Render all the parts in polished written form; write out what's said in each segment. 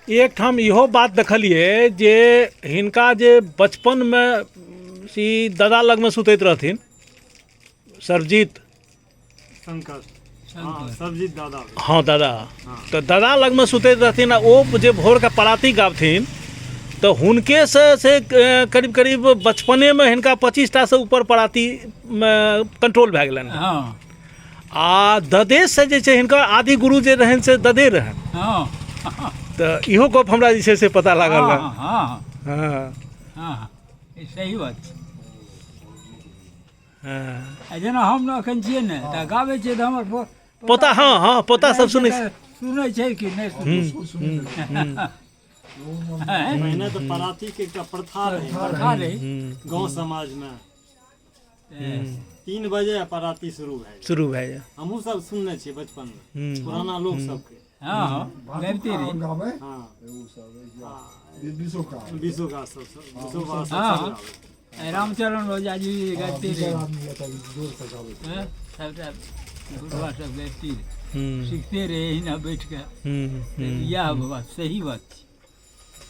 एकठाम इहो बात देखलियै जे हिनका जे बचपनमे ई दादा लगमे सुतैत रहथिन सर्वजीत शंकर हँ सर्वजीत दादा हँ दादा तऽ दादा लगमे सुतैत रहथिन आ ओ जे भोरके पराती गाबथिन तऽ हुनकेसँ से करीब करीब बचपनेमे हिनका 25 टासँ ऊपर परातीमे कंट्रोल भए गेलनि आ ददेसँ जे छै हिनकर आदि गुरु जे रहनि से ददे रहनि तऽ इहो गप हमरा जे छै से पता लागल रहए। हँ हँ ई सही बात छै। आ जेना हम ने एखन छियै ने तऽ गाबै छियै तऽ हमर पोता हँ हँ पोता सब सुनै छै। सुनै छै कि नहि सुनै छै? पहिने तऽ परातीके एकटा प्रथा रहै। प्रथा रहै गाँव समाजमे। 3 बजे पराती शुरू भए जाइ। शुरू भए जाइ। हमहूँ सब सुनने छियै बचपनमे पुराना लोक सबके। हँ हँ गाबिते रही। हँ विशोका सब विशोका सब हँ, सब हँ। गाबै। रामचरण ओझा जी गाबिते रही। हँ, सबटा बुढ़वा सब गाबिते रही। सीखते रहे हिना बैठ के। इएह बात सही बात छै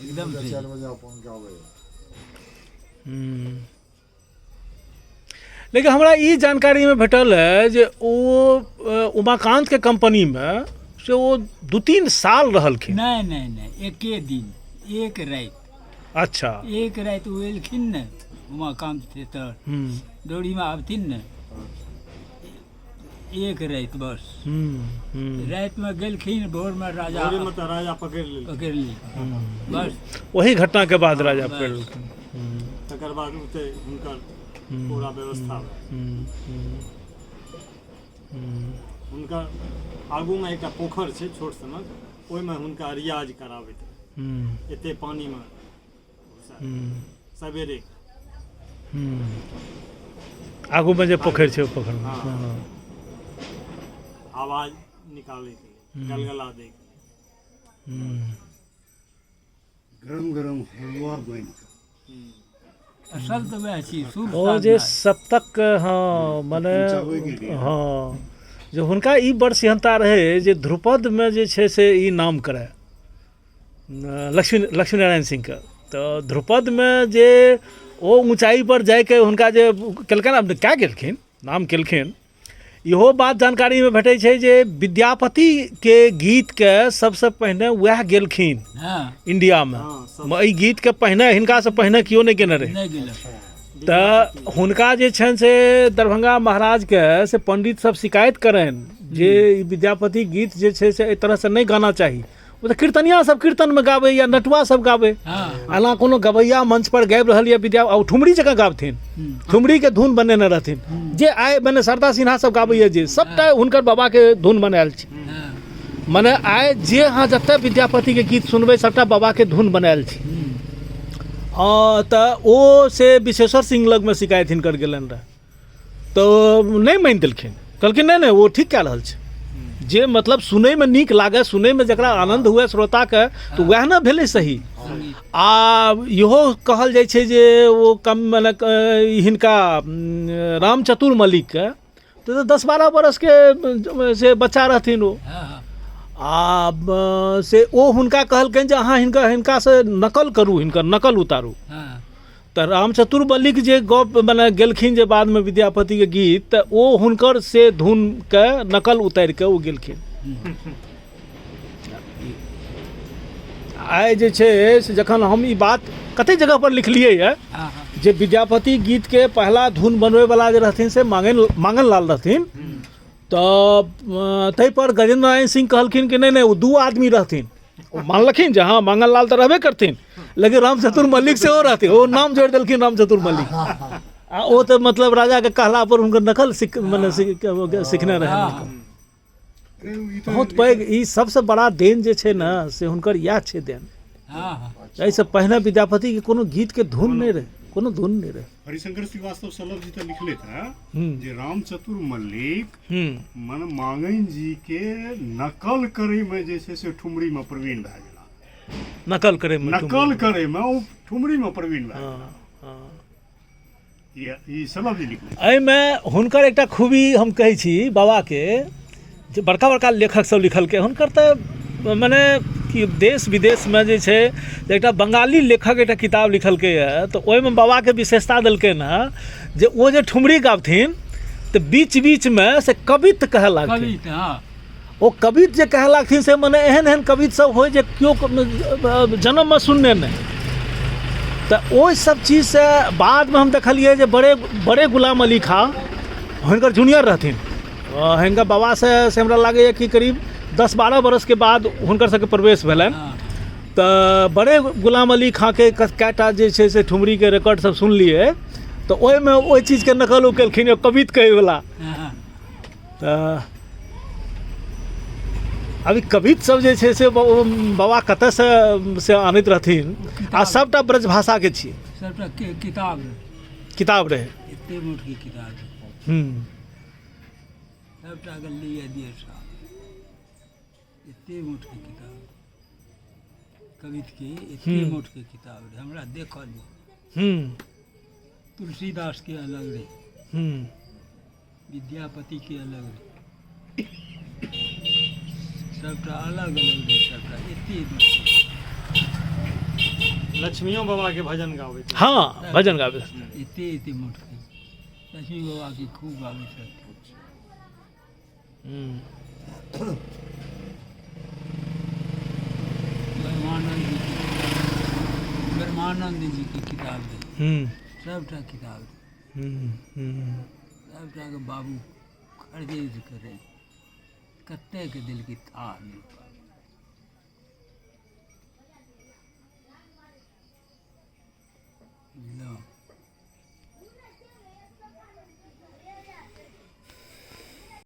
एकदम सही। लेकिन हमरा ई जानकारीमे भेटल है जे ओ उमाकान्तके कम्पनीमे से ओ 2-3 साल रहलखिन। नहि नहि नहि, एके दिन एक राति। अच्छा। एक राति ओ एलखिन ने उमाकान्त थिएटर डोरीमे आबथिन ने एक राति बस। रातिमे गेलखिन भोरमे राजा भोरेमे तऽ राजा पकड़ि लेलखिन। पकड़ि लेलखिन बस। ओही घटनाके बाद राजा पकड़ि लेलखिन। तकर बाद ओतै हुनकर पूरा व्यवस्था भेल। हुनकर आगूमे एकटा पोखरि छै छोट सनक, ओहिमे हुनका रियाज कराबैत रहै। एते पानिमे सवेरे। आगूमे जे पोखरि छै ओ पोखरिमे। हँ। आवाज निकालैके लेल, गलगला दैके लेल। गरम गरम हलुआ बनि कऽ। असल तऽ वएह छी सुर ओ जे साधना। सप्तक हँ मने पहुँचाबैके लिए। हँ जे हुनका ई बड़ सिहन्ता रहै जे ध्रुपदमे जे छै से ई नाम करय लक्ष्मी नारायण सिंहके। तऽ ध्रुपदमे जे ओ ऊँचाइ पर जाइके हुनका जे केलकनि, आब कए गेलखिन नाम केलखिन। इहो बात जानकारीमे भेटै छै जे विद्यापतिके गीतके सबसँ पहिने वएह गेलखिन इंडियामे। एहि गीतके पहिने हिनकासँ पहिने केओ नहि केने रहै। नहि गेलै। तऽ हुनका जे छनि से दरभंगा महाराजके से पंडित सब शिकायत करनि जे ई विद्यापति गीत जे छै से एहि तरहसँ नहि गाना चाही। ओ तऽ कीर्तनिया सब कीर्तनमे गाबै या नटुआ सब गाबै, एना कोनो गवैया मंच पर गाबि रहल यऽ विद्या, ओ ठुमरी जकाँ गाबथिन, ठुमरीके धुन बनेने रहथिन जे आइ मने शारदा सिन्हा सब गाबैए जे सबटा हुनकर बाबाके धुन बनायल छै। मने आइ जे अहाँ जते विद्यापतिके गीत सुनबै सबटा बाबाके धुन बनायल छै। तऽ ओ से विशेश्वर सिंह लगमे शिकायत हिनकर गेलनि रहए तऽ नहि मानि देलखिन, कहलखिन नहि नहि ओ ठीक कए रहल छै। जे मतलब सुनैमे नीक लागए, सुनैमे जकरा आनन्द हुए श्रोताके, तऽ वएह ने भेलै सही। आ इहो कहल जाइ छै जे ओ कम मने हिनका रामचतुर मल्लिकके तऽ 10-12 बरसके से बच्चा रहथिन ओ, आ से ओ हुनका कहलकनि जे अहाँ हिनकासँ नकल करू, हिनकर नकल उतारू। तऽ रामचतुर मल्लिक जे गप मने गेलखिन जे बादमे विद्यापतिके गीत, तऽ ओ हुनकर से धुनके नकल उतारिके ओ गेलखिन। आइ जे छै से जखन हम ई बात कतेक जगह पर लिखलियै यऽ जे विद्यापति गीतके पहिला धुन बनबैवला जे रहथिन से मांगन लाल रहथिन, तऽ ताहिपर गजेन्द्र नारायण सिंह कहलखिन कि नहि नहि ओ 2 आदमी रहथिन। ओ मानलखिन जे हँ मांगन लाल तऽ रहबे करथिन, लेकिन रामचतुर मल्लिक सेहो रहथिन। ओ नाम जोड़ि देलखिन रामचतुर मल्लिक। आ ओ तऽ मतलब राजाके कहला पर हुनकर नकल मने सिखने रहनि। बहुत पैघ ई सबसँ बड़ा देन जे छै ने से हुनकर इएह छै देन। एहिसँ पहिने विद्यापतिके कोनो गीतके धुन नहि रहै, कोनो धुन नहि रहै। हरिशंकर श्रीवास्तव सलभ जी तऽ लिखले थे जे रामचतुर मल्लिक मन मांगन जी के नकल करे में जे छै से ठुमरी में प्रवीण भए गेला। नकल करे में, नकल करे में ओ ठुमरी में प्रवीण भए गेला। ई सलभ जी लिखले। एहिमे हुनकर एकटा खूबी हम कहै छी बाबाके, जे बड़का बड़का लेखक सब लिखलकै हुनकर तऽ मने कि देश विदेशमे जे छै एकटा बंगाली लेखक एकटा किताब लिखलकैए तऽ ओहिमे बाबाके विशेषता देलकै हँ जे ओ जे ठुमरी गाबथिन तऽ बीच बीचमे से कवित्त कहऽ लागथिन। कवित, हँ। ओ कवित जे कहऽ लागथिन से मने एहन एहन कवित सब होइ जे केओ जन्ममे सुनने नहि। तऽ ओहि सब चीजसँ बादमे हम देखलियै जे बड़े बड़े गुलाम अली खाँ हुनकर जूनियर रहथिन, हिनकर बाबासँ से हमरा लागैए कि करीब 10-12 बरसके बाद हुनकर सबके प्रवेश भेलनि। तऽ बड़े गुलाम अली खाँके कएटा जे छै से ठुमरीके रिकॉर्ड सब सुनलियै तऽ ओहिमे ओहि चीजके नकल ओ केलखिन कवित कहैवला। तऽ अभी कवित सब जे छै से बाबा कतऽसँ से आनैत रहथिन आ सबटा ब्रजभाषाके छियै। सबटा किताब रहै। किताब रहै। एते मोटकी किताब रहै। सबटा के लिए दिए साहब। एते मोटकी किताब कवित के एते मोटकी किताब रहै, हमरा देखल। तुलसीदास के अलग रहै। विद्यापति के अलग रहै। सबटा अलग अलग रहै, सबटा एते। लक्ष्मियो बाबा के भजन गाबैत। हाँ, भजन गाबैत। एते एते मोटकी लक्ष्मी बाबा के खूब गाबैत रहथिन। ब्रह्मानंद जी के, ब्रह्मानंद जी के किताब रहै। सबटा किताब रहै। सबटा के बाबू खरीद के रहै, कतेक देलकै थाह नहि। बुझलहुँ?